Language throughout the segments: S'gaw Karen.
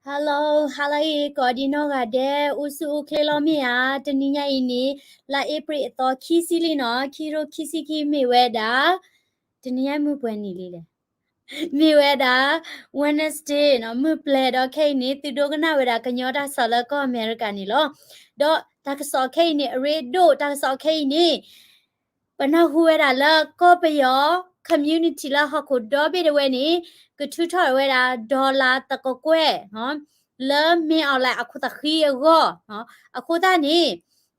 Hello, hello အံၤ ကိးဒံနီၢ်ဂၤဒဲး အိၣ်ဆူၣ်အိၣ်ချ့လီၤမ့ၢ်ဧါ. တနံၤညါအံၤန့ၣ် လါအ့ဖြ့ၣ်အသီခံဆံလံနီၤ, ခံကထိခံဆံခံ မ့ၢ်ဝဲဒၣ် တနံၤညါမုၢ်ပှဲၤနံၤလံလဲၣ်, မ့ၢ်ဝဲဒၣ် Wednesday နီၤ, မုၢ်ပျဲၤဒီးခဲအံၤန့ၣ် သုဒိကနၣ်ဝဲဒၣ်ကညီတၢ်ကစီၣ်လၢကီၢ်အမဲရကၤန့ၣ်လီၤ. ဒီးတၢ်ကစီၣ်ခဲအံၤန့ၣ် အရ့ဒိၣ် တၢ်ကစီၣ်ခဲအံၤန့ၣ် ပနၢ်ဟူဝဲဒၣ်လၢကီၢ်ပယီၤ community လၢဟီၣ်ခိၣ်ဒီဘ့ၣ်တဝဲန့ၣ် ကထုးထီၣ်ဝဲဒၣ် dollar တကကွဲၢ် လၢမ့ၢ်အီၤလၢအခိၣ်သဃံအဂီၢ်, အဃိသတးန့ၣ်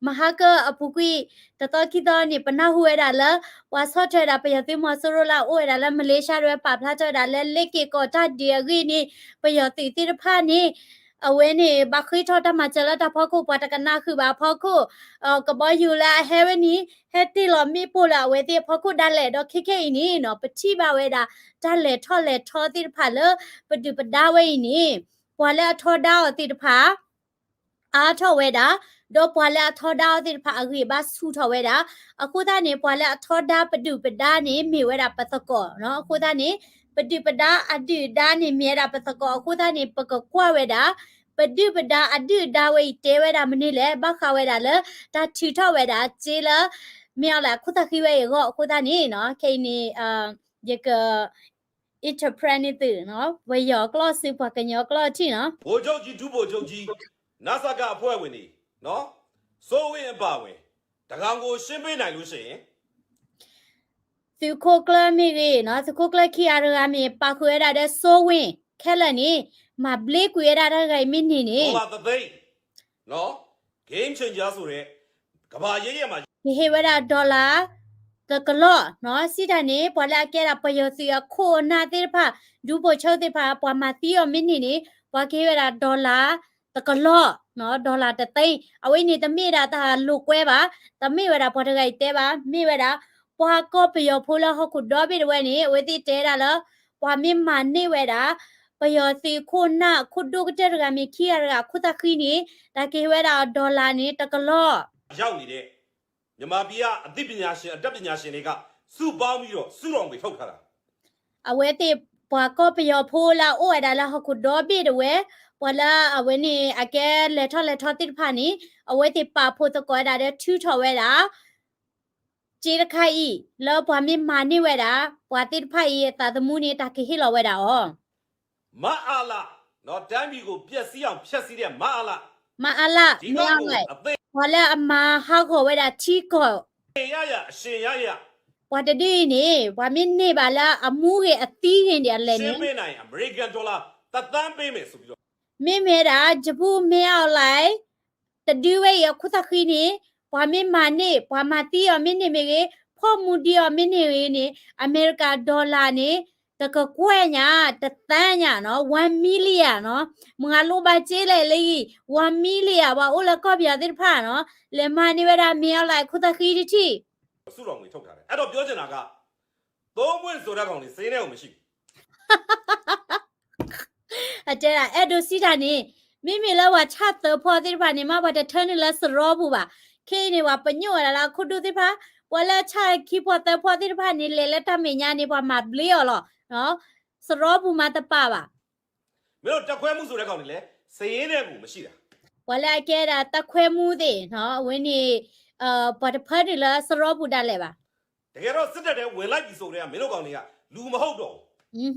မဟါကအပူၤကွံာ် တသီခံသီန့ၣ် ပနၢ်ဟူဝဲဒၣ်လၢ ပှၤဆီၣ်ထွဲဒၣ်ပယီၤသုးမီၤစိရိၤလၢအအိၣ်ဝဲဒၣ်လၢ Malaysia တဝဲ ပာ်ဖျါထီၣ်ဝဲဒၣ်လၢ လ့ၣ်က့ၤကီးတၢ်ဒုးအဂ့ၢ်န့ၣ် ပယီၤသုးသ့ၣ်တဖၣ်န့ၣ် အဝဲန့ၣ် ဘၣ်ဃ့ၢ်ထီၣ်တၢ်မၤစၢၤလၢတၢ်ဖီခိၣ် ပှၤတကနၣ်ဃုာ်ဘၣ်အဖီခိၣ်, ကဘီယူၤလၢအဟဲဝဲန့ၣ် ဟဲတ့ၢ်လီၤမ့ၣ်ပိၢ်လၢအဝဲသ့ၣ်အဖီခိၣ်ဒၣ်လဲာ် ဒီးခဲခဲအံၤန့ၣ်နီၤ ပထံၣ်ဘၣ်ဝဲဒၣ် တၢ်လဲၤထီၣ်လဲၤထီသ့ၣ်တဖၣ်လၢ ပဒုၣ်ပဒါဝဲအံၤန့ၣ် ပှၤလၢအထီဒါအီၤသ့ၣ်တဖၣ် အါထီၣ်ဝဲဒၣ်, ဒီးပှၤလၢအထီဒါအီၤသ့ၣ်တဖၣ်အဂံၢ်အဘါဆူၣ်ထီၣ်ဝဲဒၣ်, အဃိသတးန့ၣ် ပှၤလၢအထီဒါပဒုၣ်ပဒါန့ၣ် မ့ၢ်ဝဲဒၣ်ပသကိး, အဃိသတးန့ၣ် ပဒုၣ်ပဒါအဒုၣ်အဒါန့ၣ် မ့ၢ်ဝဲဒၣ်ပသကိး အဃိသတးန့ၣ် ပကကွၢ်ဝဲဒၣ် ပဒုၣ်ပဒါအဒုၣ်အဒါဝဲအံၤတဲဝဲဒၣ်မနုၤလဲၣ်, ဘၣ်ဃးဝဲဒၣ်လၢ တၢ်ထုးထီၣ်ဝဲဒၣ်စ့လၢ မ့ၢ်အီၤလၢအခိၣ်သဃံဝဲအံၤအဂီၢ်, အဃိသတးန့ၣ် ခဲအံၤန့ၣ် ယက interpret န့ၢ်သု ပယီၤကျိာ်ဆူပှၤကညီကျိာ်ထံၣ်နီၤ. ဗိုလ်ချုပ်ကြီး ဒုဗိုလ်ချုပ်ကြီး နစက အဖွဲ့ဝင်တွေ နော် စိုးဝင်းအပါအဝင် တဂၤကို ရှင်းပေးနိုင်လို့ရှိရင် သုးခိၣ်ကျၢၢ်မ့ၢ်ဂ့ၤနီၤ, သုးခိၣ်ကျၢၢ်ခံဂၤတဂၤမ့ၢ်ပာ်ဃုာ်ဝဲဒၣ်ဒီး စိုးဝင်း ခဲလၢာ်န့ၣ် မၤဘျ့ကွံာ်ဝဲဒၣ်တၢ်တဂၤအံၤမ့ၢ်န့ၢ်န့ၣ် ဒေါ်လာတစ်သိန်း နော် Game Changer ဆိုတဲ့ ကမ္ဘာ့ရေးရာမှာ ကဟ့ၣ်ဝဲဒၣ် dollar တကလီၢ်နီၤ, စံးတၢ်န့ၣ် ပှၤလၢအကဲဒၣ်ပယီၤသုးအခိၣ်အနၢ်သ့ၣ်တဖၣ် ဒူဖိးဆိသ့ၣ်တဖၣ် ပှၤမၤသံအီၤမ့ၢ်န့ၢ်န့ၣ် ပှၤကဟ့ၣ်ဝဲဒၣ် dollar တကလီၢ်နီၤ, dollar တသိန်း, အဝဲန့ၣ်တမ့ၢ်ဒၣ်တၢ်လိာ်ကွဲဘၣ်, တမ့ၢ်ဝဲဒၣ်ပှၤတဂၤအံၤတဲဘၣ်, မ့ၢ်ဝဲဒၣ် ပှၤကီၢ်ပယီၤဖိလၢဟီၣ်ခိၣ်ဒီဘ့ၣ်တဝဲန့ၣ် အဝဲသ့ၣ်တဲဒၣ်လၢ ပှၤမ့ၢ်မၤန့ၢ်ဝဲဒၣ် ပယီၤသုးခိၣ်နၢ်ခိၣ်ဒိၣ်ကတၢၢ်တဂၤမ့ၢ်ခံဂၤတဂၤအခိၣ်သဃံန့ၣ် တၢ်ကဟ့ၣ်ဝဲဒၣ် dollar န့ၣ် တကလီၢ် ရောက်နေတဲ့ မြန်မာပြည်က အသိပညာရှင် အတတ်ပညာရှင်တွေက စုပေါင်းပြီးတော့ စုတောင်ငွေထုတ်ထားတာ အဝဲသ့ၣ် ပှၤကီၢ်ပယီၤဖိလၢအအိၣ်ဝဲဒၣ်လၢဟီၣ်ခိၣ်ဒီဘ့ၣ်တဝဲ, ပှၤလၢအဝဲန့ၣ် အကဲလဲၤထီၣ်လဲၤထီသ့ၣ်တဖၣ်န့ၣ် အဝဲသ့ၣ်ပာ်ဖှိၣ်သကိးဝဲဒၣ်ဒီးထုးထီၣ်ဝဲဒၣ် စ့တခါအံၤ လၢပှၤမ့ၢ်မၤန့ၢ်ဝဲဒၣ် ပှၤသ့ၣ်တဖၣ်အံၤအသးသမူန့ၣ် တၢ်ကဟ့ၣ်လီၤဝဲဒၣ်အီၤ မအလ နော် တိုင်းပြည်ကို ပျက်စီးအောင် ဖျက်ဆီးတဲ့ မအလ မအလ မ့ၢ်အဝဲ ပှၤလၢအမၤဟးဂီၤဝဲဒၣ်ထံကီၢ် ရရ အရှင်ရရ ပှၤတဒုအံၤန့ၣ် ပှၤမ့ၢ်န့ၢ်ဘၣ်လၢအမူဂ့ၤအသံဂ့ၤဒံးအလဲၣ်န့ၣ် ရှင်းပေးနိုင်ရင် အမေရိကန်ဒေါ်လာ တစ်သန်းပေးမယ်ဆိုပြီးတော့ မ့မ့ၢ်ဒၣ် ယဘူၣ်မ့ၢ်အီၤလဲၣ် တဒုဝဲအံၤအခိၣ်သဃံန့ၣ် ပှၤမ့ၢ်မၤန့ၢ် ပှၤမၤသံအီၤမ့ၢ်န့ၢ်မ့ၢ်ဂ့ၤ ဖီၣ်မူဒံးအီၤမ့ၢ်န့ၢ်ဂ့ၤန့ၣ် အမဲရကၤ dollar န့ၣ် တကကွဲၢ်ညါ တသန်းညါနီၤ one million နီၤ မုၢ်ဂၤလိၣ်ဘၣ်စ့လဲၣ်လၢအံၤ one million ပှၤအိၣ်လၢကီၢ်ပယီၤသ့ၣ်တဖၣ်နီၤ လဲၤမၤန့ၢ်ဝဲဒၣ်မ့ၢ်အီၤလဲၣ်အခိၣ်သဃံတထံၣ် စုတောင်ငွေထုတ်ထားတယ်။ အဲ့တော့ပြောချင်တာက သုံးပွင့်ဆိုတာကောင်တွေ စာရင်းထဲကိုမရှိဘူး အတဲဒၣ် အဲၣ်ဒိးစံးတၢ်န့ၣ် မ့မ့ၢ်လၢပှၤဆၣ်သၢဖီသ့ၣ်တဖၣ်န့ၣ် မ့ၢ်ပှၤတထၢနုာ်လၢစရီပူၤဘၣ်. ခဲအံၤန့ၣ် ပှၤပညိၣ်ဝဲဒၣ်လၢအခိၣ်ဒိၣ်သ့ၣ်တဖၣ် ပှၤလၢဆၣ်ခံဖီသၢဖီသ့ၣ်တဖၣ်န့ၣ် လဲၤလၢတၢ်မဲာ်ညါန့ၣ် ပှၤမၤဘျ့အီၤလီၤ. စရီပူၤမၤတပာ်ဘၣ် မင်းတို့တပ်ခွဲမှုဆိုတဲ့ကောင်တွေလည်း စာရင်းထဲကိုမရှိတာ ပှၤလၢအကဲဒၣ်တပ်ခွဲမှုသ့ၣ်နီၤ အဝဲန့ၣ် ပှၤတဖၢနုာ်လၢစရီပူၤဒၣ်လဲာ်ဘၣ် တကယ်တော့ စစ်တပ်ထဲဝင်လိုက်ပြီဆိုကတည်းက မင်းတို့ကောင်တွေက လူမဟုတ်တော့ဘူး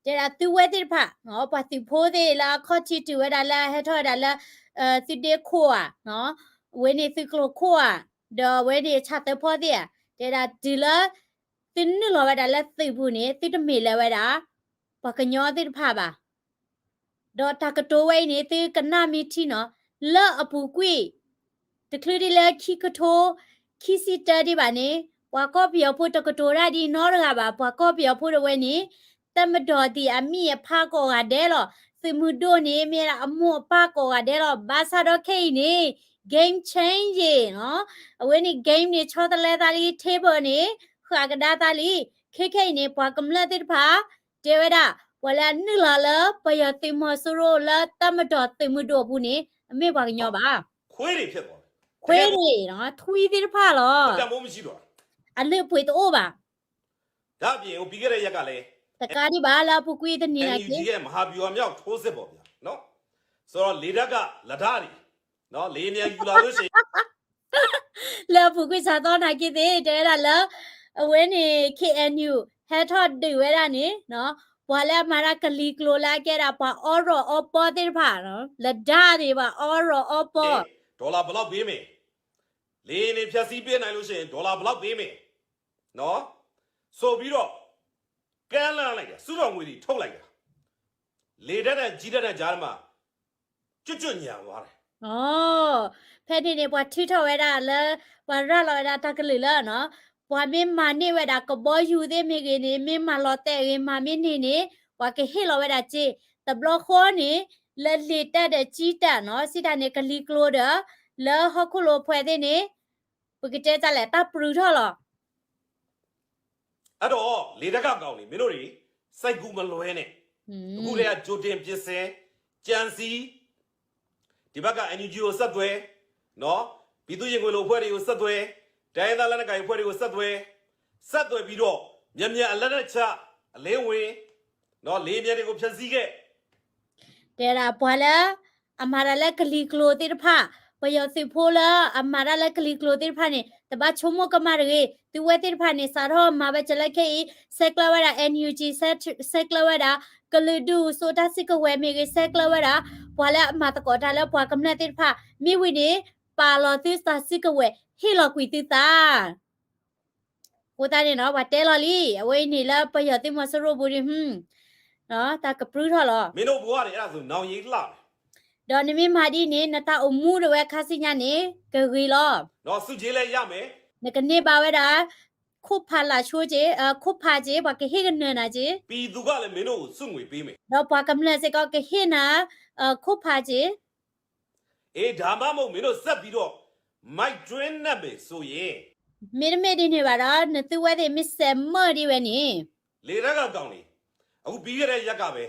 တဲဒၣ်သုဝဲသ့ၣ်တဖၣ် ပှၤသုးဖိသ့ၣ်လၢအခီၣ်ထံးတုၤဝဲဒၣ်လၢဟဲထီၣ်ဝဲဒၣ်လၢ သုးဒ့ခိၣ်ဧါ အဝဲန့ၣ်သုးကျိၤခိၣ်ဧါ ဒီးအဝဲန့ၣ်ဆၣ်သၢဖီသ့ၣ်ဧါ တဲဒၣ်တုၤလၢ သုနုာ်လီၤဝဲဒၣ်လၢသုးပူၤန့ၣ် သုတမ့ၢ်လၢၤဝဲဒၣ် ပှၤကညီသ့ၣ်တဖၣ်ဘၣ် ဒီးတၢ်ကတိၤဝဲအံၤန့ၣ် သုကနၣ်မ့ၢ်ထံနီၤ လၢအပူၤကွံာ် တချုးဒ်လၢခံကထိ ခံဆံတၢဒံးဘၣ်န့ၣ် ပှၤကီၢ်ပယီၤဖိတကတိၤတၢ်ဒ်နီတဂၤဘၣ် ပှၤကီၢ်ပယီၤဖိတဝဲန့ၣ် တပ်မတော်သ့ၣ်အမ့ၢ်အဖါကိးဂၤဒဲးလီၤ သုးမုၢ်ဒိၣ်န့ၣ် မ့ၢ်ဒၣ်အမိၢ်အပၢ်ကိးဂၤဒဲးလီၤ ဘၣ်ဆၣ်ဒီးခဲအံၤန့ၣ် game change နီၤ အဝဲန့ၣ် game န့ၣ် ဆီတလဲသးလံ table န့ၣ် ဃၣ်ကဒါသးလံ ခဲခဲအံၤန့ၣ် ပှၤကမျၢၢ်သ့ၣ်တဖၣ် တဲဝဲဒၣ် ပှၤလၢအနုာ်လီၤလၢပယီၤသုးမီၤစိရိၤလၢတပ်မတော်သုးမုၢ်ဒိၣ်အပူၤန့ၣ် အမ့ၢ်ပှၤကညီဘၣ် ခွေးတွေဖြစ်သွားတယ် ခွေးတွေနီၤ ထွံၣ်သ့ၣ်တဖၣ်လီၤ တန်ဖိုးမရှိတော့ဘူး အလုၢ်အပှ့ၤတအိၣ်ဘၣ် ဒါ့အပြင် ဟို ပြီးခဲ့တဲ့ရက်ကလည်း တကးဒံးဘၣ်လၢအပူၤကွံာ်တနံၤနာ်က့ NUG ရဲ့ မဟာဗျူဟာမြောက်ထိုးစစ်ပေါ့ဗျာ ဆိုတော့ လေတပ်က လက်ဓားတွေ နော် လေယာဉ်ပျံယူလာလို့ရှိရင် လၢအပူၤကွံာ်စးသီနာ်က့သ့ၣ် တဲဝဲဒၣ်လၢ အဝဲန့ၣ် ခ့ၣ်အဲၣ်ယူၣ် ဟဲထီၣ်ဒုးဝဲဒၣ်န့ၣ် ပှၤလၢအမၤတၢ်ကလံၤကျိၤလၢအကဲဒၣ်ပှၤအီရီၣ်အီပီသ့ၣ်တဖၣ် လက်ဓားတွေ ပှၤအီရီၣ်အီပီ ဒေါ်လာဘယ်လောက်ပေးမယ် လေယာဉ်တွေဖျက်ဆီးပေးနိုင်လို့ရှိရင်ဒေါ်လာဘယ်လောက်ပေးမယ် နော် ဆိုပြီးတော့ ကမ်းလှမ်းလိုက်တာ ဆုတောင်းငွေတွေထုတ်လိုက်တာ လေတပ်နဲ့ကြည်းတပ်နဲ့ကြားထဲမှာ ကျွတ်ကျွတ်ညံသွားတယ် ဖဲန့ၣ်န့ၣ် ပှၤထုးထီၣ်ဝဲဒၣ်လၢ ပှၤရၤလီၤဝဲဒၣ်တၢ်ကလုၢ်လၢ ပှၤမ့ၢ်မၤန့ၢ်ဝဲဒၣ်ကဘီယူၤသ့ၣ်မ့ၢ်ဂ့ၤန့ၣ် မ့ၢ်မၤလီၤတဲာ်ဂ့ၤ မၤမ့ၢ်န့ၢ်န့ၣ် ပှၤကဟ့ၣ်လီၤဝဲဒၣ်စ့ တဘျီဃီန့ၣ် လၢလေတပ်ဒီးကြည်းတပ် နော် စံးတၢ်န့ၣ် ကလံၤကျိၤဒီး လၢဟီၣ်ခိၣ်လိၤအဖှဲးသ့ၣ်န့ၣ် ပကတဲတၢ်လဲၣ် တၢ်ပြုၢ်ထီၣ်လီၤ အဲ့တော့ လေတပ်ကကောင်တွေ မင်းတို့တွေ စိတ်ကူးမလွဲနဲ့ အခုတည်းက ကြိုတင်ပြင်ဆင် ကြံစည် ဒီဘက်က NUG ကိုဆက်သွယ် နော် ပြည်သူ့ရင်ခွင်လိုအဖွဲ့တွေကိုဆက်သွယ် တိုင်းရင်းသားလက်နက်ကိုင်အဖွဲ့တွေကိုဆက်သွယ် ဆက်သွယ်ပြီးတော့ မြန်မြန်အလက်နက်ချ အလင်းဝင် နော် လေယာဉ်ပျံတွေကိုဖျက်ဆီးခဲ့ တဲဒၣ်ပှၤလၢ အမၤတၢ်လၢကလံၤကျိၤသ့ၣ်တဖၣ် ပယီၤသုးဖိလၢအမၤတၢ်လၢကလံၤကျိၤသ့ၣ်တဖၣ်န့ၣ် တဘၣ်ဆိကမိၣ်ကမၣ်တဂ့ၤ သုဝဲသ့ၣ်တဖၣ်န့ၣ် စးထီၣ်မၤဝဲကလၢခဲအံၤ ဆဲးကျၢဝဲဒၣ် NUG ဆဲးကျၢဝဲဒၣ် ကလုာ်ဒူၣ်စိတၢ်စုကဝဲၤမ့ၢ်ဂ့ၤ ဆဲးကျၢဝဲဒၣ် ပှၤလၢအမၤသကိးတၢ်လၢပှၤကမျၢၢ်သ့ၣ်တဖၣ် မ့ၢ်ဝံၤန့ၣ် ပာ်လီၤသုတၢ်စုကဝဲၤ ဟ့ၣ်လီၤကွံာ်သုသး အဃိသတးန့ၣ်နီၤ ပှၤတဲလီၤလံ အဝဲအံၤန့ၣ်လၢပယီၤသုးမီၤစိရိၤပူၤဒီး တၢ်ကပြုၢ်ထီၣ်လီၤ မင်းတို့ဘဝတွေအဲ့ဒါဆိုနောင်ရေးလှမယ် ဒီးနမ့ၢ်မၤဒ်န့ၣ် နတၢ်အိၣ်မူဒၣ်ဝဲခါဆူညါန့ၣ် ကဂ့ၤလီၤ နော် ဆုကြေးလည်းရမယ် နကန့ၢ်ဘၣ်ဝဲဒၣ် ခိၣ်ဖးလၢ်ဆိက့ၤ ခိၣ်ဖးက့ၤ ပှၤကဟ့ၣ်ကနၢၤနၤက့ၤ ပြည်သူကလည်းမင်းတို့ကိုဆုငွေပေးမယ် ဒီးပှၤကမျၢၢ်စ့ၢ်ကီးကဟ့ၣ်နၤ ခိၣ်ဖးက့ၤ အေး ဒါမှမဟုတ် မင်းတို့ဆက်ပြီးတော့ မိုက်တွင်းနက်မယ်ဆိုရင် မ့တမ့ၢ်ဒ်န့ၣ်ဘၣ်ဒီး နသုဝဲသ့ၣ်မ့ၢ်စဲးမၢၢ်ဒံးဝဲန့ၣ် လေတပ်ကကောင်တွေ အခုပြီးခဲ့တဲ့ရက်ကပဲ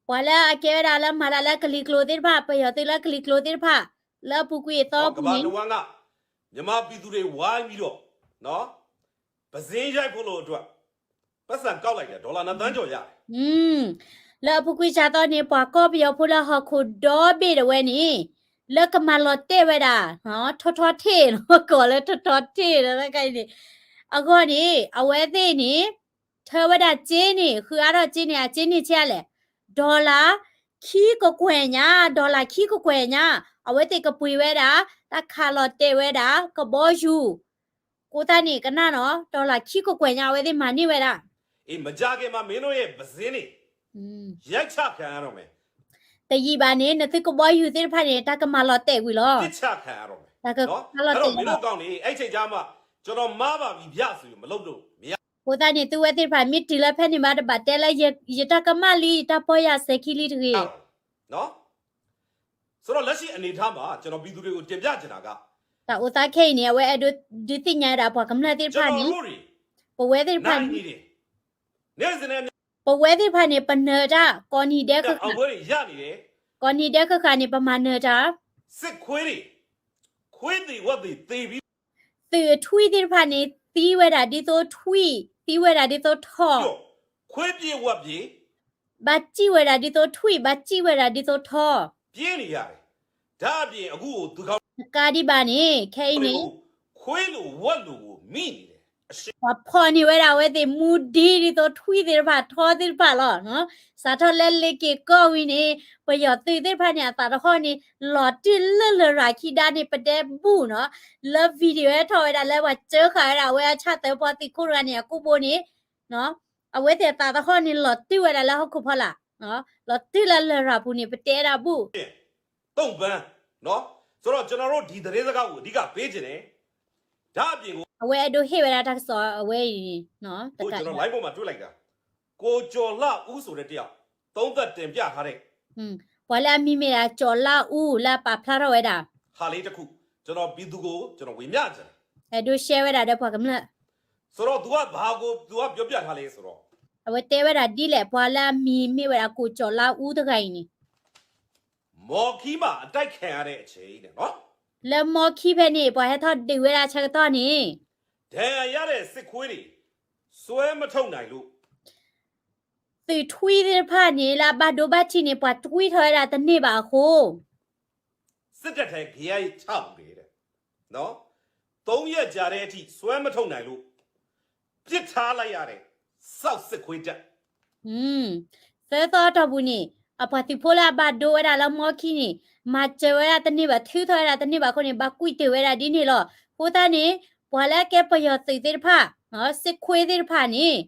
ပှၤလၢအကဲဝဲဒၣ်လၢမၤတၢ်လၢကလံၤကျိၤသ့ၣ်တဖၣ် ပယီၤသုးလၢကလံၤကျိၤသ့ၣ်တဖၣ် လၢအပူၤကွံာ်အသီပူၤန့ၣ် ကမ္ဘာတဝန်းက မြန်မာပြည်သူတွေဝိုင်းပြီးတော့ နော် ပဇင်းရိုက်ဖို့လို့အတွက် ပိုက်ဆံကောက်လိုက်တယ် ဒေါ်လာနှစ်သန်းကျော်ရတယ် လၢအပူၤကွံာ်စးသီန့ၣ် ပှၤကီၢ်ပယီၤဖိလၢဟီၣ်ခိၣ်ဒီဘ့ၣ်တဝဲန့ၣ် လၢကမၤလီၤတဲာ်ဝဲဒၣ် ထီထီထ့ၣ်လီၤ ကိးလၢထီထီထ့ၣ်လီၤ အဂီၢ်န့ၣ် အဝဲသ့ၣ်န့ၣ် ထၢဝဲဒၣ်စ့န့ၣ် ဃုအါထီၣ်စ့န့ၣ် အစ့န့ၣ်ဆံးလဲၣ် dollar ခံကကွဲၢ်ညါ dollar ခံကကွဲၢ်ညါ အဝဲသ့ၣ်ကပှ့ၤဝဲဒၣ် တၢ်ခးလီၤတဲာ်ဝဲဒၣ် ကဘီယူၤ ကိးသးန့ၣ်ကနၣ်နီၤ dollar ခံကကွဲၢ်ညါ အဝဲသ့ၣ်မၤန့ၢ်ဝဲဒၣ် အေး မကြာခင်မှာ မင်းတို့ရဲ့ ပဇင်းတွေ ရိုက်ချခံရတော့မယ် တယံာ်ဘၣ်န့ၣ် နသုကဘီယူၤသ့ၣ်တဖၣ်န့ၣ် တၢ်ကမၤလီၤတဲာ်ကွံာ်လီၤ ပစ်ချခံရတော့မယ် တၢ်ကမၤလီၤတဲာ်ကွံာ်လီၤ အဲ့တော့ မင်းတို့ကောင်တွေ အဲ့ချိန်ကျမှ ကျွန်တော်မှားပါပြီဗျာဆိုပြီး မလုပ်တော့ မရ အဃိသတးန့ၣ် သုဝဲသ့ၣ်တဖၣ် မ့ၢ်တုၤလၢဖဲန့ၣ်ဘၣ် တဘၣ်တဲလၢ ယတၢ်ကမၣ်လံ ယတၢ်ပီၢ်ယၢ်စဲၤခံလံတဂ့ၤ ဆိုတော့ လက်ရှိအနေအထားမှာ ကျွန်တော်ပြည်သူတွေကိုတင်ပြချင်တာက တၢ်အိၣ်သးခဲအံၤန့ၣ် အဝဲအဲၣ်ဒိးဒုးသ့ၣ်ညါဝဲဒၣ်ပှၤကမျၢၢ်သ့ၣ်တဖၣ်န့ၣ် ပဝဲသ့ၣ်တဖၣ်န့ၣ် ပဝဲသ့ၣ်တဖၣ်န့ၣ် ပနၢၤတၢ် ကိးနံၤဒဲးဃၣ်ဃၣ် ကိးနံၤဒဲးဃၣ်ဃၣ်န့ၣ် ပမၤနၢၤတၢ် စစ်ခွေးတွေ ခွေးသေဝက်သေသေပြီး သုးအထွံၣ်သ့ၣ်တဖၣ်န့ၣ် သံဝဲဒၣ်ဒ်သိးထွံၣ် သံဝဲဒၣ်ဒ်သိးထီၣ် ခွေးပြေးဝက်ပြေး ဘၣ်စံၣ်ဝဲဒၣ်ဒ်သိးထွံၣ် ဘၣ်စံၣ်ဝဲဒၣ်ဒ်သိးထီၣ် ပြေးနေရတယ် ဒါ့အပြင်အခု တကးဒံးဘၣ်န့ၣ် ခဲအံၤန့ၣ် ခွေးလိုဝက်လိုကိုမိနေတယ် ပှၤဖီၣ်န့ၢ်ဝဲဒၣ်အဝဲသ့ၣ်မူဒံဒ်သိးထွံၣ်သ့ၣ်တဖၣ် ထီသ့ၣ်တဖၣ်လီၤ. စးထီၣ်လၢလ့ၤက့ၤကီၢ်ဝံၤန့ၣ် ပယီၤသုးသ့ၣ်တဖၣ်န့ၣ် အသးတဟီၣ်န့ၣ် လီၤတံၢ်လၢလရာ်ခံဒါန့ၣ် ပတဲဘူၣ်နီၤ လၢ video ဟဲထီၣ်ဝဲဒၣ်လၢပှၤစၢဃာ်ဝဲဒၣ်အဝဲအဆၣ်သၢဖီသံးခိၣ်တဂၤန့ၣ် အကိာ်ဘိန့ၣ် အဝဲသ့ၣ်အသးသဟီၣ်န့ၣ် လီၤတံၢ်ဝဲဒၣ်လၢဟီၣ်ခိၣ်ဖီလာ် လီၤတံၢ်လၢလရာ်ပူၤန့ၣ် ပတဲဒၣ်ဘူၣ် သုံးသန်းနော် ဆိုတော့ကျွန်တော်တို့ဒီသတင်းစကားကိုအဓိကပေးချင်တယ် ဒါ့အပြင်ကို အဝဲအဲၣ်ဒိးဟ့ၣ်ဝဲဒၣ်တၢ်ကစီၣ်အဝဲအံၤ ကိုကျွန်တော် live ပေါ်မှာတွေ့လိုက်တာ ကိုကျော်လှဦးဆိုတဲ့တယောက်သုံးသပ်တင်ပြထားတဲ့ ပှၤလၢအမံၤမ့ၢ်ဒၣ် ကၠီၤလါအူ လၢအပာ်ဖျါထီၣ်ဝဲဒၣ် ဟာလေးတစ်ခုကျွန်တော်ပြည်သူကိုကျွန်တော်ဝေမျှချင်တယ် အဲၣ်ဒိး share ဝဲဒၣ်ဒီးပှၤကမျၢၢ် ဆိုတော့သူကဘာကိုသူကပြောပြထားလဲဆိုတော့ အဝဲတဲဝဲဒၣ်ဒ်လဲၣ် ပှၤလၢအမံၤမ့ၢ်ဝဲဒၣ် ကိုကျော်လှဦး တဂၤအံၤန့ၣ် မော်ခီးမှာအတိုက်ခံရတဲ့အချိန်တဲ့နော် လၢမော်ခီးဖဲန့ၣ် ပှၤဟဲထီၣ်ဒုးဝဲဒၣ်ဆၢကတီၢ်န့ၣ် ဒဏ်ရာရတဲ့စစ်ခွေးတွေဆွဲမထုတ်နိုင်လို့ သုးထွံၣ်သ့ၣ်တဖၣ်န့ၣ် လၢအဘၣ်ဒိဘၣ်ထံးန့ၣ် ပှၤထွံၣ်ထီၣ်ဝဲဒၣ်တန့ၢ်ဘၣ်အဃိ စစ်တပ်ထဲ ကယဲချဘူးတယ်တဲ့နော် သုံးရက်ကြာတဲ့အထိ ဆွဲမထုတ်နိုင်လို့ ပစ်ထားလိုက်ရတဲ့ စောက်စစ်ခွေးတပ် သၢသီအတီၢ်ပူၤန့ၣ် အပှၤသုးဖိလၢအဘၣ်ဒိဝဲဒၣ်လၢမီခံန့ၣ် မၤစၢၤဝဲဒၣ်တန့ၢ်ဘၣ် ထုးထီၣ်ဝဲဒၣ်တန့ၢ်ဘၣ်အဃိန့ၣ် ဘၣ်ကွံာ်တ့ၢ်ဝဲဒၣ်ဒ်န့ၣ်လီၤ. အဃိသတးန့ၣ် ပှၤလၢအကဲပယီၤသုးသ့ၣ်တဖၣ် စစ်ခွေးသ့ၣ်တဖၣ်န့ၣ်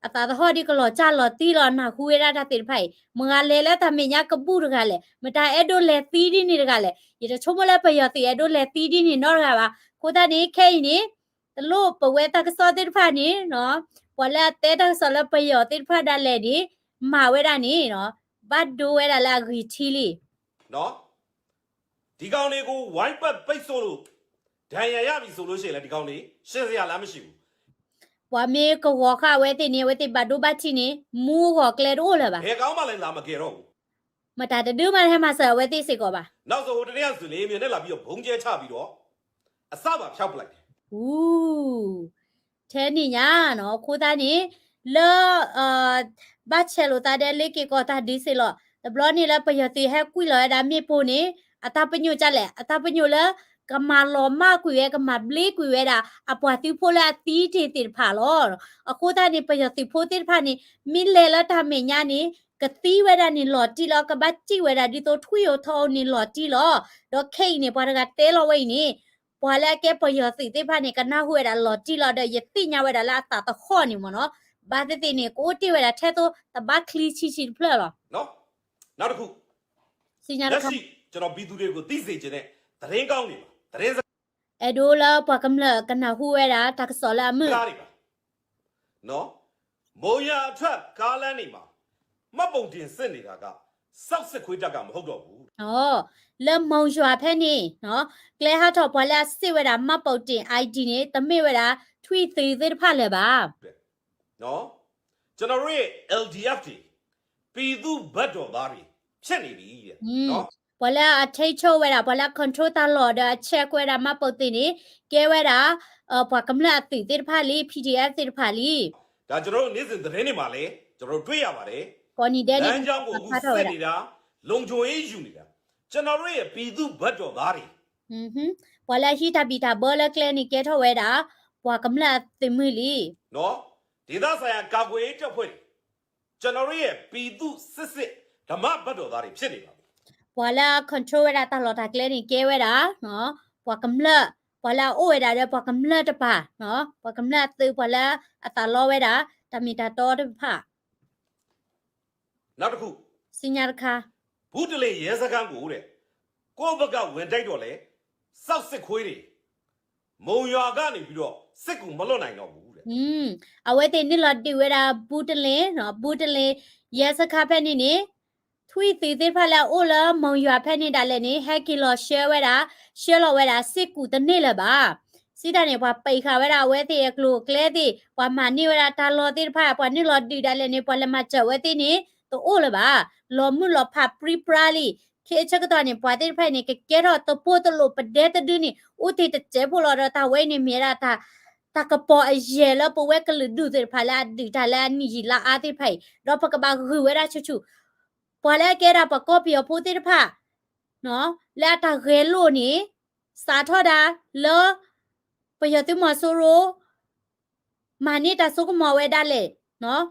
အသးသဟီၣ်ဒ်ကလီၤစၢ်လီၤတံၢ်လီၤ နၢ်ဟူဝဲဒၣ်တၢ်သ့ၣ်တဖၣ်အံၤ မတၤလဲၤလၢတၢ်မဲာ်ညါကဘူၣ်တဂၤလဲၣ်, မတၤအဲၣ်ဒိးလဲၤသံဒ်န့ၣ်တဂၤလဲၣ်. ယတဆိကမိၣ်လၢပယီၤသုးအဲၣ်ဒိးလဲၤသံဒ်န့ၣ်နီတဂၤဘၣ်. အဃိသတးန့ၣ် ခဲအံၤန့ၣ် တလိၣ်ပဝဲတၢ်ကစီၣ်သ့ၣ်တဖၣ်န့ၣ် ပှၤလၢအတဲတၢ်ကစီၣ်လၢပယီၤသ့ၣ်တဖၣ်ဒၣ်လဲာ်န့ၣ် မၤဝဲဒၣ်န့ၣ် ဘၣ်ဒိဝဲဒၣ်လၢအဂ့ၤထံလံ ဒီကောင်တွေကို ဝိုင်းပတ်ပိတ်ဆို့လို့ ဒဏ်ရာရပြီဆိုလို့ရှိရင်လည်း ဒီကောင်တွေ ရှင်းစရာလမ်းမရှိဘူး ပှၤမ့ၢ်ကဂီၤဃာ်အဝဲသ့ၣ်န့ၣ် အဝဲသ့ၣ်ဘၣ်ဒိဘၣ်ထံးန့ၣ် မူဂီၤကျဲတအိၣ်လၢၤဘၣ်. ဘယ်ကောင်မှလည်းလာမကယ်တော့ဘူး မတၤတဒုမးဟဲမၤစၢၤအဝဲသ့ၣ်စ့ၢ်ကီးဘၣ်. နောက်ဆိုဟိုတနေ့ကဆိုလေ မြေနဲ့လာပြီးတော့ ဗုံးကျဲချပြီးတော့ အစပါဖြောက်ပလိုက်တယ် ထဲန့ၣ်ညါနီၤ အဃိသတးန့ၣ် လၢ ဘၣ်ဆဲးလိာ်သးဒီးလ့က့ၤကီၢ်တၢ်ဒုးစ့ၢ်လီၤ. တဘျီန့ၣ်လၢပယီၤသုးဟဲကွံာ်လီၤဝဲဒၣ်မ့ၣ်ပိၢ်န့ၣ် အတၢ်ပညိၣ်ဒ်လဲၣ်, အတၢ်ပညိၣ်လၢ ကမၤလီၤမၢ်ကွံာ်ဝဲ ကမၤဘျ့ကွံာ်ဝဲဒၣ် အပှၤသုးဖိလၢအသံတ့ၢ်သ့ၣ်တဖၣ်လီၤ. အဃိသတးန့ၣ် ပယီၤသုးဖိသ့ၣ်တဖၣ်န့ၣ် မ့ၢ်လဲၤလၢတၢ်မဲာ်ညါန့ၣ် ကသံဝဲဒၣ်န့ၣ်လီၤတံၢ်လီၤ, ကဘၣ်စံၣ်ဝဲဒၣ်ဒ်သိးထွံၣ်ဧိၤထီဧိၤန့ၣ်လီၤတံၢ်လီၤ. ဒီးခဲအံၤန့ၣ် ပှၤတဂၤတဲလီၤဝဲအံၤန့ၣ် ပှၤလၢအကဲပယီၤသုးသ့ၣ်တဖၣ်န့ၣ် ကနၢ်ဟူဝဲဒၣ်လီၤတံၢ်လီၤဒီး ယသ့ၣ်ညါဝဲဒၣ်လၢအသးသဟီၣ်န့ၣ်မ့ၢ်နီၤ, ဘၣ်သ့ၣ်သ့ၣ်န့ၣ် ကအိၣ်တ့ၢ်ဝဲဒၣ်ထဲသိးတဘၣ်ချံဆံးဆံးတဖျၢၣ်လီၤ. နောက်တစ်ခု သ့ၣ်ညါတခါ လက်ရှိကျွန်တော်ပြည်သူတွေကိုသိစေချင်တဲ့သတင်းကောင်းတွေပါသတင်းစကား အဲၣ်ဒိးလၢပှၤကမျၢၢ်ကနၢ်ဟူဝဲဒၣ်တၢ်ကစီၣ်လၢအမုာ် မုံရွာအထွက်ကားလမ်းတွေမှာ မှတ်ပုံတင်စစ်နေတာက စောက်စစ်ခွေးတပ်ကမဟုတ်တော့ဘူး လၢမုံရွာဖဲန့ၣ် ကျဲဟးထီၣ်ပှၤလၢအစံးဝဲဒၣ် မှတ်ပုံတင် ID န့ၣ် တမ့ၢ်ဝဲဒၣ် ထွံၣ်သုးသ့ၣ်တဖၣ်လၢၤဘၣ် ကျွန်တော်တို့ရဲ့ LDF တွေ ပြည်သူ့ဘက်တော်သားတွေ ဖြစ်နေပြီတဲ့ ပှၤလၢအထိန်းချုပ်ဝဲဒၣ် ပှၤလၢအ control တၢ်လီၢ်ဒီးအ check ဝဲဒၣ် မှတ်ပုံတင် န့ၣ် ကဲဝဲဒၣ် ပှၤကမျၢၢ်အသုးသ့ၣ်တဖၣ်လံ PDF သ့ၣ်တဖၣ်လံ ဒါကျွန်တော်တို့နေ့စဉ်သတင်းတွေမှာလည်းကျွန်တော်တို့တွေ့ရတယ် ကိးနံၤဒဲးန့ၣ် လမ်းကြောင်းကိုအခုစစ်နေတာ လုံခြုံရေးယူနေတာ ကျွန်တော်တို့ရဲ့ပြည်သူ့ဘက်တော်သားတွေ ပှၤလၢအဟံးတၢ်ဘံၣ်တၢ်ဘၢလၢကျဲန့ၣ် ကဲထီၣ်ဝဲဒၣ် ပှၤကမျၢၢ်အသုးမုၢ်လံ ဒေသဆိုင်ရာကာကွယ်ရေးတပ်ဖွဲ့တွေ ကျွန်တော်တို့ရဲ့ပြည်သူ့စစ်စစ်ဓမ္မဘက်တော်သားတွေဖြစ်နေပါပြီ ပှၤလၢအ control ဝဲဒၣ်တၢ်လီၢ်တၢ်ကျဲန့ၣ် ကဲဝဲဒၣ် ပှၤကမျၢၢ် ပှၤလၢအအိၣ်ဝဲဒၣ်ဒီးပှၤကမျၢၢ်တပၤ ပှၤကမျၢၢ်အသုး ပှၤလၢအသးလီဝဲဒၣ် တၢ်မ့ၢ်တၢ်တီတဖၣ် နောက်တစ်ခု သ့ၣ်ညါတခါ ဘုတလင်ရဲစခန်းကိုတဲ့ ကိုယ့်ဘက်ကဝင်တိုက်တော့လဲ စောက်စစ်ခွေးတွေ မုံရွာကနေပြီးတော့ စစ်ကူမလွတ်နိုင်တော့ဘူးတဲ့ အဝဲသ့ၣ်နုာ်လီၤဒုးဝဲဒၣ် ဘုတလင် ဘုတလင် ရဲစခန်း ဖဲန့ၣ်န့ၣ် ထွံၣ်သုးသ့ၣ်တဖၣ်လၢအအိၣ်လၢ မုံရွာဖဲန့ၣ်ဒၣ်လဲာ်န့ၣ် ဟဲက့ၤလီၤဆှၢဝဲဒၣ် ဆှၢလီၤဝဲဒၣ် စစ်ကူတန့ၢ်လၢၤဘၣ် စံးတၢ်န့ၣ် ပှၤပံးဃာ်ဝဲဒၣ်အဝဲသ့ၣ်အကျိၤအကျဲသ့ၣ် ပှၤမၤန့ၢ်ဝဲဒၣ်တၢ်လီၢ်သ့ၣ်တဖၣ် ပှၤနုာ်လီၤဒုးဒၣ်လဲာ်န့ၣ် ပှၤလဲၤမၤစၢၤဝဲသ့ၣ်န့ၣ် တအိၣ်လၢၤဘၣ် လီၤမုၢ်လီၤဖးပြံပြါလံ ခဲအံၤဆၢကတီၢ်န့ၣ် ပှၤသ့ၣ်တဖၣ်အံၤန့ၣ် ကကဲထီၣ်တပိၢ်တလိၣ်ပဒဲတဒုန့ၣ် အိၣ်တ့ၢ်တစဲးဖိလီၤဒီး တၢ်ဝဲအံၤန့ၣ်မ့ၢ်ဝဲဒၣ်တၢ် တၢ်ကပီၤအယဲၢ်လၢပဝဲကလုာ်ဒူၣ်သ့ၣ်တဖၣ်လၢအဒုးတၢ်လၢအနံၣ်ယံာ်လါအါသ့ၣ်တဖၣ်အံၤ ဒီးပကဘၣ်ဂုာ်ဝဲဒၣ်ဆူၣ်ဆူၣ် ပှၤလၢအကဲဒၣ်ပှၤကီၢ်ပယီၤဖိသ့ၣ်တဖၣ် လၢအတၢ်ဂဲၤလိာ်န့ၣ် စးထီၣ်ဒၣ်လၢ ပယီၤသုးမီၤစိရိၤ မၤန့ၢ်တၢ်စိကမီၤဝဲဒၣ်လဲာ်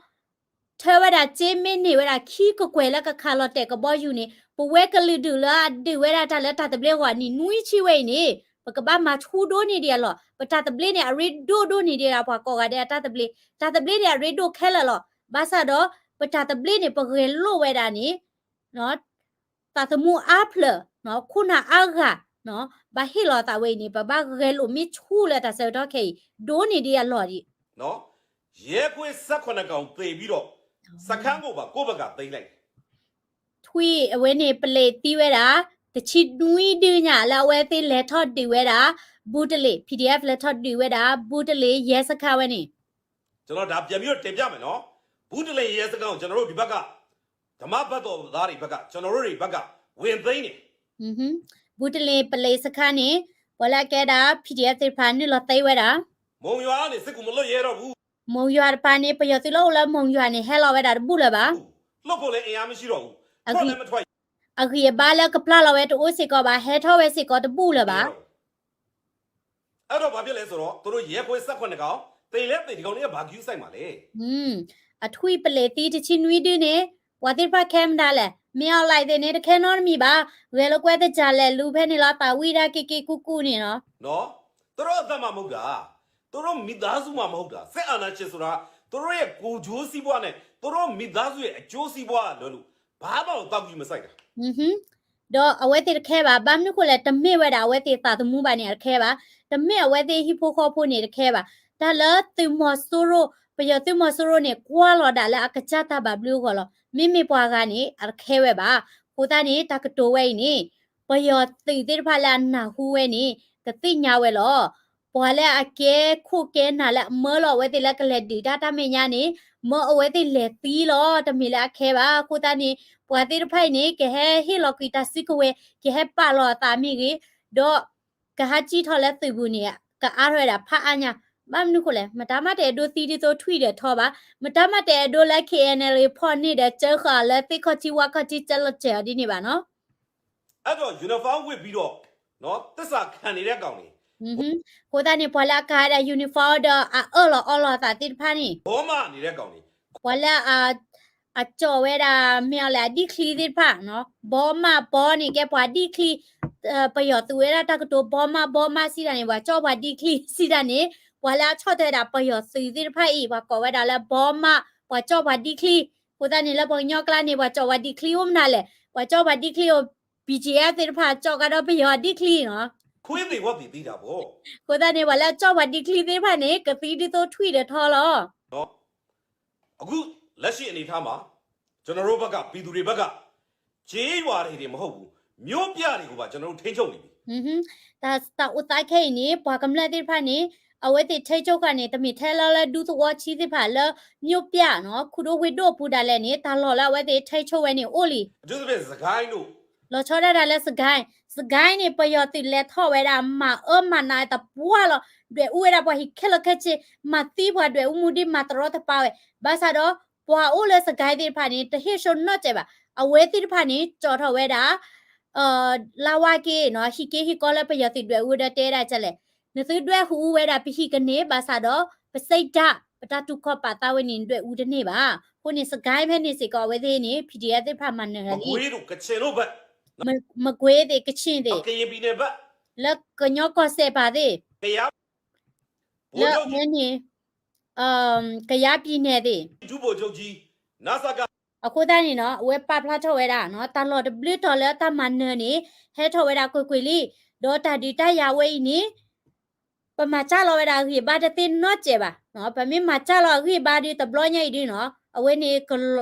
ထၢဝဲဒၣ်စ့မ့ၢ်န့ၢ်ဝဲဒၣ်ခံကကွဲၢ်လၢကခးလီၤတဲာ်ကဘီယူၤန့ၣ် ပဝဲကလုာ်ဒူၣ်လၢအဒုးဝဲဒၣ်တၢ်လၢတၢ်သဘျ့ဂီၢ်နံၣ်နွံဆံဝဲအံၤန့ၣ် ပကဘၣ်မၤဆူၣ်ဒိၣ်န့ၢ်ဒံးအလီၢ် ပတၢ်သဘျ့န့ၣ် အရ့ဒိၣ်ဒိၣ်န့ၢ်ဒံးဒၣ်ပှၤကိးဂၤဒဲးအတၢ်သဘျ့ တၢ်သဘျ့န့ၣ် အရ့ဒိၣ်ခဲလၢာ်လီၤ ဘၣ်ဆၣ်ဒီး ပတၢ်သဘျ့န့ၣ် ပဂဲၤလိာ်ဝဲဒၣ်န့ၣ် သးသမူအါဖျၢၣ် ခိၣ်နၢ်အါဂၤ ဘၣ်ဟ့ၣ်လီၤသးဝဲအံၤန့ၣ် ပဘၣ်ဂဲၤလိာ်မ့ၢ်ဆူၣ်လၢတၢ်ဆၢကတီၢ်ခဲအံၤ ဒိၣ်န့ၢ်ဒံးအလီၢ်ဒံး ရဲခွေးဆယ့်ခုနစ်ကောင်သေပြီးတော့ စခန်းကိုပါကိုယ့်ဘက်ကသိမ်းလိုက်တယ် ထွံၣ်အဝဲန့ၣ် ပလ့းသံဝဲဒၣ် တဆံနွံဒုညါလၢအဝဲသ့ၣ်လဲၤထီၣ်ဒုးဝဲဒၣ် ဘုတလ့ၣ် PDF လဲၤထီၣ်ဒုးဝဲဒၣ် ဘုတလ့ၣ် ရဲစခန်း ဝဲန့ၣ် ကျွန်တော်ဒါပြန်ပြီးတော့တင်ပြမယ်နော်။ ဘုတလင်ရဲစခန်းကိုကျွန်တော်တို့ဒီဘက်ကဓမ္မဘက်တော်သားတွေဘက်ကကျွန်တော်တို့တွေဘက်ကဝင်သိမ်းတယ် ဘုတလ့ၣ် ပလ့းစခန်း န့ၣ် ပှၤလၢအကဲဒၣ် PDF သ့ၣ်တဖၣ်နုာ်လီၤသိမ်းဝဲဒၣ် မုံရွာကနေစစ်ကူမလွတ်ရဲတော့ဘူး မုံယွၤတပၤန့ၣ် ပယီၤသုးလၢအိၣ်လၢမုံယွၤန့ၣ် ဟဲလီၤဝဲဒၣ်တဘူၣ်လၢၤဘၣ်. အဂံၢ်အဘါလၢကပျၢ်လီၤဝဲတအိၣ်စ့ၢ်ကီးဘၣ်, ဟဲထီၣ်ဝဲစ့ၢ်ကီးတဘူၣ်လၢၤဘၣ်. အထွံၣ်ပလ့ၤသံတဆံနွံဒုန့ၣ် ပှၤသ့ၣ်တဖၣ်ခဲမတၤလဲၣ်, မင်းအောင်လှိုင်သ့ၣ်န့ၣ် တခဲနီတမံၤဘၣ်, ဂဲၤလိာ်ကွဲသ့ၣ်တဖၣ်လဲၤလူၤဖဲန့ၣ်လီၤ, သးဝံၣ်တၢ်က့ၤက့ၤကူကူန့ၣ်လီၤ. သူတို့အသံမှမဟုတ်တာ, သူတို့မိသားစုမှမဟုတ်တာ, စစ်အာဏာရှင်ဆိုတာ သူတို့ရဲ့ကိုယ်ကျိုးစီးပွားနဲ့ သူတို့မိသားစုရဲ့အကျိုးစီးပွားကလွဲလို့ ဘာမှကိုသောက်ကြည့်မစိုက်တာ. ဒီးအဝဲသ့ၣ်တခဲဘၣ်, ဘၣ်မနုၤဃိလဲၣ်, တမ့ၢ်ဝဲဒၣ် အဝဲသ့ၣ်သးသမူဘၣ်န့ၣ် အတခဲဘၣ်, တမ့ၢ်အဝဲသ့ၣ်ဟံၣ်ဖိဃီဖိန့ၣ် တခဲဘၣ်, တၢ်လၢသုးမီၤစိရိၤ, ပယီၤသုးမီၤစိရိၤန့ၣ် ကွၢ်လီၤဒၣ်လၢအကစၢ်တၢ်ဘၣ်ဘျုးအဂီၢ်လီၤ. မ့မ့ၢ်ပှၤဂၤန့ၣ် အတခဲဝဲဘၣ်. အဃိသတးန့ၣ် တၢ်ကတိၤဝဲအံၤန့ၣ် ပယီၤသုးသ့ၣ်တဖၣ်လၢအနၢ်ဟူဝဲန့ၣ် ကသ့ၣ်ညါဝဲလီၤ. ပှၤလၢအကဲခိၣ်ကဲနၢ်လၢအမၢလီၤအဝဲသ့ၣ်လၢကလဲၤဒုးတၢ်တၢ်မဲာ်ညါန့ၣ် မၢအဝဲသ့ၣ်လဲၤသံလီၤ, တမ့ၢ်လၢအခဲဘၣ်. အဃိသတးန့ၣ် ပှၤသ့ၣ်တဖၣ်အံၤန့ၣ် ကဟဲဟ့ၣ်လီၤကွံာ်တၢ်စုကဝဲၤ, ကဟဲပာ်လီၤအသးမ့ၢ်ဂ့ၤ, ဒီးကဟးစံၣ်ထီၣ်လၢသုးပူၤန့ၣ် ကအါထီၣ်ဝဲဒၣ်ဖးအါညါ. ဘၣ်မနုၤဃိလဲၣ်, မတၤမးတအဲၣ်ဒိးသံဒ်သိးထွံၣ်ဒီးထီဘၣ်, မတၤမးတအဲၣ်ဒိးလၢ K N L A ဖီၣ်န့ၢ်ဒီးစၢဃာ်အီၤလၢသ့ၣ်ခီၣ်ထံးဝၣ်ခီၣ်ထံး စၢလီၤစၢၤအီၤဒ်န့ၣ်ဘၣ်နီၤ. အဲတော့ uniform ဝတ်ပြီးတော့ နော် သစ္စာခံနေတဲ့ကောင်တွေ အဃိသတးန့ၣ် ပှၤလၢအကၤဝဲဒၣ် uniform ဒီးအအၢၣ်လီၤအီလီၤအသးသ့ၣ်တဖၣ်န့ၣ် ဘောမ နေတဲ့ကောင်တွေ ပှၤလၢအကၠီၣ်ဝဲဒၣ် မ့ၢ်အီၤလဲၣ် အဒံၣ်ချံသ့ၣ်တဖၣ်နီၤ, ဘောမ ဘောန့ၣ် ကဲပှၤဒံၣ်ချံ, ပယီၤသုးဝဲဒၣ်တၢ်ကတိၤ ဘောမ ဘောမ စံးတၢ်န့ၣ် ပှၤကၠီၣ်ပှၤဒံၣ်ချံစံးတၢ်န့ၣ် ပှၤလၢအဆီၣ်ထွဲဝဲဒၣ်ပယီၤသုးသ့ၣ်တဖၣ်အံၤ ပှၤကိးဝဲဒၣ်လၢ ဘောမ ပှၤကၠီၣ်ပှၤဒံၣ်ချံ. အဃိသတးန့ၣ် လၢပှၤကညီကျါန့ၣ် ပှၤကၠီၣ်ပှၤဒံၣ်ချံအိၣ်မနုၤလဲၣ်, ပှၤကၠီၣ်ပှၤဒံၣ်ချံအိၣ် B G F သ့ၣ်တဖၣ် ကၠီၣ်ကဒီးပယီၤဒံၣ်ချံနီၤ. အဃိသတးန့ၣ် ပှၤလၢအကၠီၣ်ပှၤဒံၣ်ချံသ့ၣ်တဖၣ်န့ၣ် ကသံဒ်သိးထွံၣ်ဒီးထီလီၤ. အခုလက်ရှိအနေအထားမှာ ကျွန်တော်တို့ဘက်က ပြည်သူတွေဘက်က ကျေးရွာတွေတင်မဟုတ်ဘူး မြို့ပြတွေကိုပါ ကျွန်တော်တို့ထိန်းချုပ်နေပြီ. တၢ်အိၣ်သးခဲအံၤန့ၣ် ပှၤကမျၢၢ်သ့ၣ်တဖၣ်န့ၣ် အဝဲသ့ၣ်ထိန်းချုပ်ဃာ်န့ၣ် တမ့ၢ်ထဲလၢလၢဒူသဝီဆံးသ့ၣ်တဖၣ်လၢ မြို့ပြနီၤ ခိၣ်ဒိၣ်ဝ့ၢ်ဒိၣ်အပူၤဒၣ်လဲာ်န့ၣ် တၢ်လီၢ်လၢအဝဲသ့ၣ်ထိန်းချုပ်ဝဲန့ၣ်အိၣ်လံ. အထူးသဖြင့် စစ်ကိုင်းတို့ လီၤဆီဒၣ်တၢ်လၢ စစ်ကိုင်း, စစ်ကိုင်းန့ၣ် ပယီၤသုးလဲၤထီၣ်ဝဲဒၣ် မၤအၢမၤနးသပှၢ်လီၤ, ဒွဲၣ်အူဝဲဒၣ်ပှၤဟံၣ်ခဲလၢာ်ခဲဆ့, မၤသံပှၤဒွဲၣ်အူမူဒံး မၤတရီတပါဝဲ, ဘၣ်ဆၣ်ဒီး ပှၤအိၣ်လၢ စစ်ကိုင်း သ့ၣ်တဖၣ်န့ၣ် တဟ့ၣ်ဆိနီတစဲးဘၣ်. အဝဲသ့ၣ်တဖၣ်န့ၣ် ကၠီၣ်ထီၣ်ဝဲဒၣ် လါဝါက့နီၤ ဟံၣ်က့ဟံၣ်ကီလၢပယီၤသုးဒွဲၣ်အူဒီးတဲဒၣ်ကလဲၣ်, နသုဒွဲၣ်ဟူးအူဝဲဒၣ်ပဟံၣ်ကန့ၢ် ဘၣ်ဆၣ်ဒီး ပစံးတၢ် ပတၢ်တူၢ်ခီၣ်ပာ်သးဝဲန့ၣ် ဒွဲၣ်အူတန့ၢ်ဘၣ်. အဃိန့ၣ် စစ်ကိုင်း ဖဲန့ၣ်စ့ၢ်ကီး အဝဲသ့ၣ်န့ၣ် P D F သ့ၣ်တဖၣ်မၤနၢၤလံ, မကွေးသ့ၣ် ကချင်သ့ၣ် လၢကညီကီၢ်စဲၣ်ပၤသ့ၣ်, လၢအဝဲန့ၣ် ကယားပြည်နယ် သ့ၣ် အဃိသတးန့ၣ်နီၤ အဝဲပာ်ဖျါထီၣ်ဝဲဒၣ်နီၤ တၢ်လီၢ်တဘျုးတီၤလၢတၢ်မၤနၢၤန့ၣ် ဟဲထီၣ်ဝဲဒၣ်ကွ့ၢ်ကွ့ၢ်လံ, ဒီးတၢ်ဒုးတၢ်ယၤဝဲအံၤန့ၣ် ပမၤစၢ်လီၤဝဲဒၣ်အဂံၢ်အဘါတသ့နီတစဲးဘၣ်. ပမ့ၢ်မၤစၢ်လီၤအဂံၢ်အဘါဒီး တဘျီညါအံၤဒုနီၤ အဝဲန့ၣ်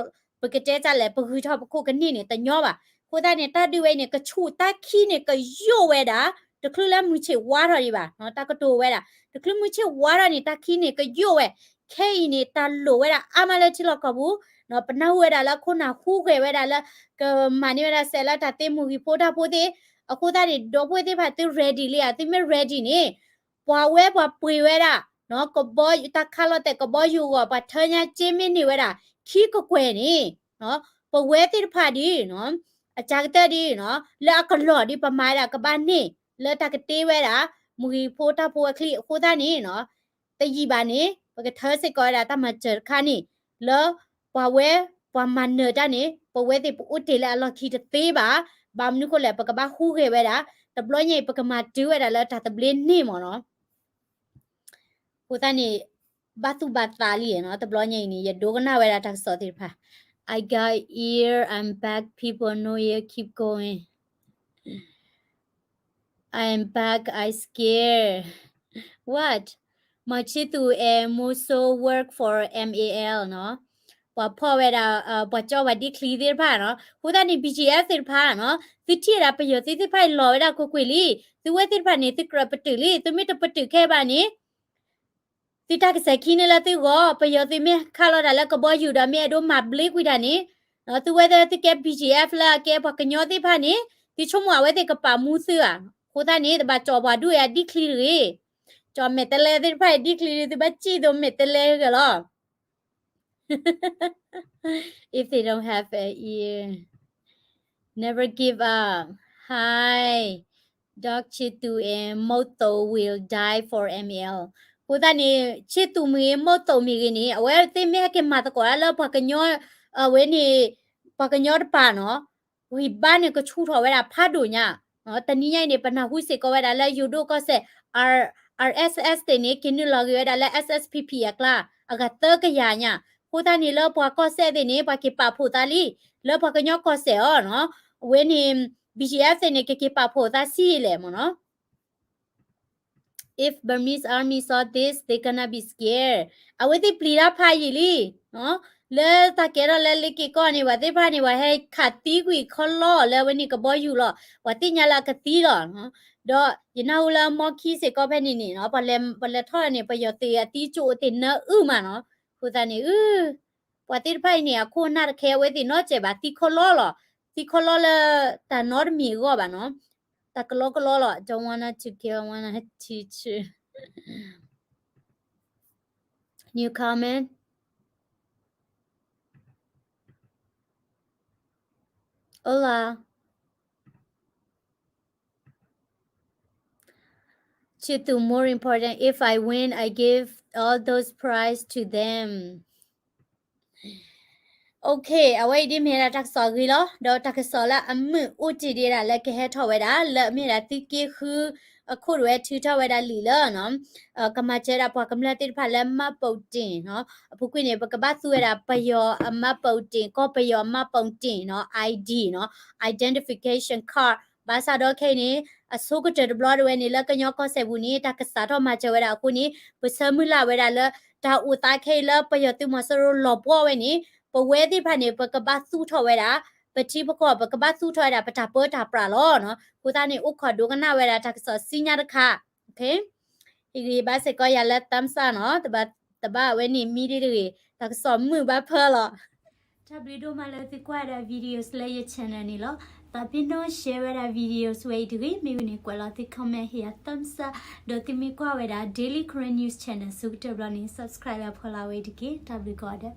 ပကတဲတၢ်လဲၣ် ပဂုၤထီၣ်ပခိၣ်ကန့ၢ်န့ၣ် တညီဘၣ်. အဃိသတးန့ၣ် တၢ်ဒုးဝဲအံၤန့ၣ် ကဆူၣ်တၢ်ခံန့ၣ် ကယိာ်ဝဲဒၣ် တချုးလၢမုၢ်ဆ့ၣ်ဝါထီၣ်ဒံးဘၣ်. တၢ်ကတိၤဝဲဒၣ် တချုးမုၢ်ဆ့ၣ်ဝါထီၣ်န့ၣ် တၢ်ခံန့ၣ် ကယိာ်ဝဲ. ခဲအံၤန့ၣ် တၢ်လိၣ်ဝဲဒၣ်အါမးလၢထံလီၢ်ကီၢ်ပူၤ, ပနၢ်ဟူဝဲဒၣ်လၢခိၣ်နၢ်ဟူးဂဲၤဝဲဒၣ်လၢ ကမၤန့ၢ်ဝဲဒၣ်စဲးလၢတၢ်သ့မူၤဂံၢ်ဖိတၢ်ဖိသ့ၣ်. အဃိသတးန့ၣ် ဒီပုၢ်ဝဲၢ်သ့ၣ်တဖၣ်သု ready လံဧါ, သုမ့ၢ် ready န့ၣ် ပှၤဝဲပှၤပှ့ၤဝဲဒၣ် ကဘီ တၢ်ခးလီၤတဲာ်ကဘီယူၤအဂီၢ် ပှၤထၢညါစ့မ့ၢ်န့ၢ်ဝဲဒၣ် ခံကကွဲၢ်န့ၣ် ပဝဲသ့ၣ်တဖၣ်ဒု အစှၤကတၢၢ်ဒု လၢအကလီၢ်ဒု ပမၤဝဲဒၣ်ကဘၣ်န့ၢ် လၢတၢ်ကတ့ဝဲဒၣ် မူၤဂံၢ်ဖိတၢ်ဖိအချံအဃိသတးန့ၣ် တယံာ်ဘၣ်န့ၣ် ပကထၢစ့ၢ်ကီးဝဲဒၣ်တၢ်မၤစၢၤတခါန့ၣ် လၢပှၤဝဲပှၤမၤနၢၤတၢ်န့ၣ် ပဝဲသ့ၣ်ပအိၣ်တ့ၢ်လၢအလီၢ်ခံတသ့ဘၣ်. ဘၣ်မနုၤဃိလဲၣ် ပကဘၣ်ဟူးဂဲၤဝဲဒၣ် တဘျီညါအံၤ ပကမၤတုၤဝဲဒၣ်လၢတၢ်သဘျ့န့ၣ်မ့ၢ်နီၤ. အဃိသတးန့ၣ် ဘၣ်သူၣ်ဘၣ်သးလံနီၤ, တဘျီညါအံၤန့ၣ် ယဒိကနၣ်ဝဲဒၣ်တၢ်ကစီၣ်သ့ၣ်တဖၣ် I got here, I'm back, people know you keep going. I'm back, I scare. What? မောင်ချစ်သူ and မိုးစိုး work for M A L နီၤ, ပှၤဖီၣ်ဝဲဒၣ် ပှၤကၠီၣ်ပှၤဒံၣ်ချံသ့ၣ်တဖၣ်နီၤ. အဃိသတးန့ၣ် B G F သ့ၣ်တဖၣ်နီၤ, သုထံၣ်ဝဲဒၣ်ပယီၤသုးသ့ၣ်တဖၣ်အံၤလီၤဝဲဒၣ်ကွ့ၢ်ကွ့ၢ်လံ, သုဝဲသ့ၣ်တဖၣ်န့ၣ် သုကြၢးပတုာ်လံ, သုမ့ၢ်တပတုာ်ခဲဘၣ်န့ၣ် သုတၢ်ကစဲၤခံန့ၣ်လၢသုဂီၢ်, ပယီၤသုးမ့ၢ်ခးလီၤတၢ်လၢကဘီယူၤဒီးမ့ၢ်အဲၣ်ဒိးမၤဘျ့ကွံာ်တၢ်န့ၣ်, သုဝဲသ့ၣ်သုကဲ B G F လၢအကဲပှၤကညီသ့ၣ်တဖၣ်န့ၣ် သုဆိကမိၣ်အဝဲသ့ၣ်ကပာ်မူသုဧါ. အဃိသတးန့ၣ် တဘၣ်ကၠီၣ်ပှၤဒူၣ်အံၤအဒံၣ်ချံတဂ့ၤ. ကၠီမဲာ်တဲးလဲးသ့ၣ်တဖၣ်အံၤ ဒ်ချံဒုး သုဘၣ်စံၣ်သိးမဲာ်တဲးလဲးဂ့ၤလီၤ. If they don't have an ear, never give up. Hi, dog ချစ်သူ and မုတ်သုန် will die for M L. အဃိသတးန့ၣ် ချစ်သူ မ့ၢ်ဂ့ၤ မုတ်သုန် မ့ၢ်ဂ့ၤန့ၣ် အဝဲသ့ၣ်မ့ၢ်ဟဲက့ၤမၤသကိးတၢ်လၢပှၤကညီ အဝဲန့ၣ် ပှၤကညီတပၤနီၤ ဂံၢ်ဘါန့ၣ် ကဆူၣ်ထီၣ်ဝဲဒၣ်ဖးဒိၣ်ညါ. တနံၤညါအံၤန့ၣ် ပနၢ်ဟူစ့ၢ်ကီးဝဲဒၣ်လၢယိၤဒိၣ်ကီၢ်စဲၣ် R RSS သ့ၣ်န့ၣ် က့ၤနုာ်လီၤဂ့ၤဝဲဒၣ်လၢ S S P P အကျါ အဂၤသၢကယၤညါ. အဃိသတးန့ၣ် လၢပှၤကီၢ်စဲၣ်သ့ၣ်န့ၣ် ပှၤက့ၤပာ်ဖှိၣ်သးလံ လၢပှၤကညီကီၢ်စဲၣ်အီၤနီၤ. အဝဲန့ၣ် B G F သ့ၣ်န့ၣ် ကက့ၤပာ်ဖှိၣ်သးဆံးလဲၣ်မ့ၢ်နီၤ. If Burmese army saw this, they gonna be scared. အဝဲသ့ၣ်ပျံၤတၢ်ဖးယံာ်လံ လၢတၢ်ကဲထီၣ်လၢလ့ၤက့ၤကီၢ်န့ၣ် ပှၤသ့ၣ်တဖၣ်န့ၣ် ပှၤဟဲခးသံကွံာ်ခီလီလၢအဝဲန့ၣ်ကဘီယူၤလီၤ. ပှၤသ့ၣ်ညါလၢအကသံလီၤ. ဒီးယနၢ်ဟူလၢမီခံစ့ၢ်ကီးဖဲန့ၣ်န့ၣ်နီၤ ပှၤလဲၤထီၣ်န့ၣ် ပယီၤသုးအသံကၠိၣ်အိၣ်သ့ၣ်နၢအုၣ်မးနီၤ. အဃိသတးန့ၣ် ပှၤသ့ၣ်တဖၣ်အံၤန့ၣ် အခိၣ်အနၢ်တခဲ အဝဲသ့ၣ်နီတစဲးဘၣ် သံခီလီလီၤ. သံခီလီလၢတၢ်နီတမံၤအဂီၢ်ဘၣ်နီၤ. တၢ်ကလီကလီလီၤ don't wanna to kill, wanna teach. New comment. Hola. ချစ်သူ more important. If I win, I give all those prize to them. Okay, အဝဲအံၤဒ်မ့ၢ်ဒၣ်တၢ်ကစီၣ်အဂ့ၤလီၤ. ဒီးတၢ်ကစီၣ်လၢအမုာ်အိၣ်တ့ၢ်ဒံးဒၣ်လၢကဟဲထီၣ်ဝဲဒၣ် လၢအမ့ၢ်ဒၣ်သုးက့ဃုအခိၣ်တဝဲထုးထီၣ်ဝဲဒၣ်လံာ်လၢ ကမၤစၢၤဒၣ်ပှၤကမျၢၢ်သ့ၣ်တဖၣ်လၢ မှတ်ပုံတင် နီၤ. အပူၤကွံာ်န့ၣ် ပကဘၣ်သူဝဲဒၣ်ပယီၤအ မှတ်ပုံတင် ကီၢ်ပယီၤအ မှတ်ပုံတင် နီၤ ID နီၤ identification card ဘၣ်ဆၣ်ဒီးခဲအံၤန့ၣ် အဆိကတၢၢ်တဘျီတဝဲန့ၣ် လၢကညီကီၢ်စဲၣ်ပူၤန့ၣ် တၢ်ကစးထီၣ်မၤစၢၤဝဲဒၣ်အဃိန့ၣ် ပဆၢမုၢ်လၢ်ဝဲဒၣ်လၢ တၢ်အိၣ်သးခဲအံၤလၢပယီၤသုးမီၤစိရိၤလီၤပှီၢ်ဝဲန့ၣ် ပဝဲသ့ၣ်တဖၣ်န့ၣ် ပကဘၣ်သူၣ်ထီၣ်ဝဲဒၣ် ပထံပကီၢ် ပကဘၣ်သူၣ်ထီၣ်ဝဲဒၣ်ပတၢ်ပၢတၢ်ပြးလီၤ. အဃိသတးန့ၣ် အိၣ်ခိးဒိကနၣ်ဝဲဒၣ်တၢ်ကစီၣ်ဆူညါတခါ ဟ့ၣ်ဂံၢ်ဘါစ့ၢ်ကီးယၤလၢ thumbs up နီၤ, တဘၣ်အဝဲန့ၣ်မံဒ်တဂ့ၤ, တၢ်ကစီၣ်မုာ်ဘၣ်ဖၢလီၤ. တၢ်ဘျုးဒိၣ်မးလၢသုကွၢ်ဝဲဒၣ် videos လၢယ channel န့ၣ်လီၤ. သးပ့ၤနီၣ် share ဝဲဒၣ် videos ဝဲအံၤတဂ့ၤ, မ့ၢ်ဝံၤန့ၣ် ကွဲးလီၤသု comment ဟ့ၣ်ယၤ thumbs up, ဒီးသုမ့ၢ်ကွၢ်ဝဲဒၣ် Daily Karen News Channel ဆိကတၢၢ်ဘျီန့ၣ် subscribe လၢဖီလာ်ဝဲအံၤတက့ၢ်. တၢ်ဘျုးကိးဂၤဒဲး.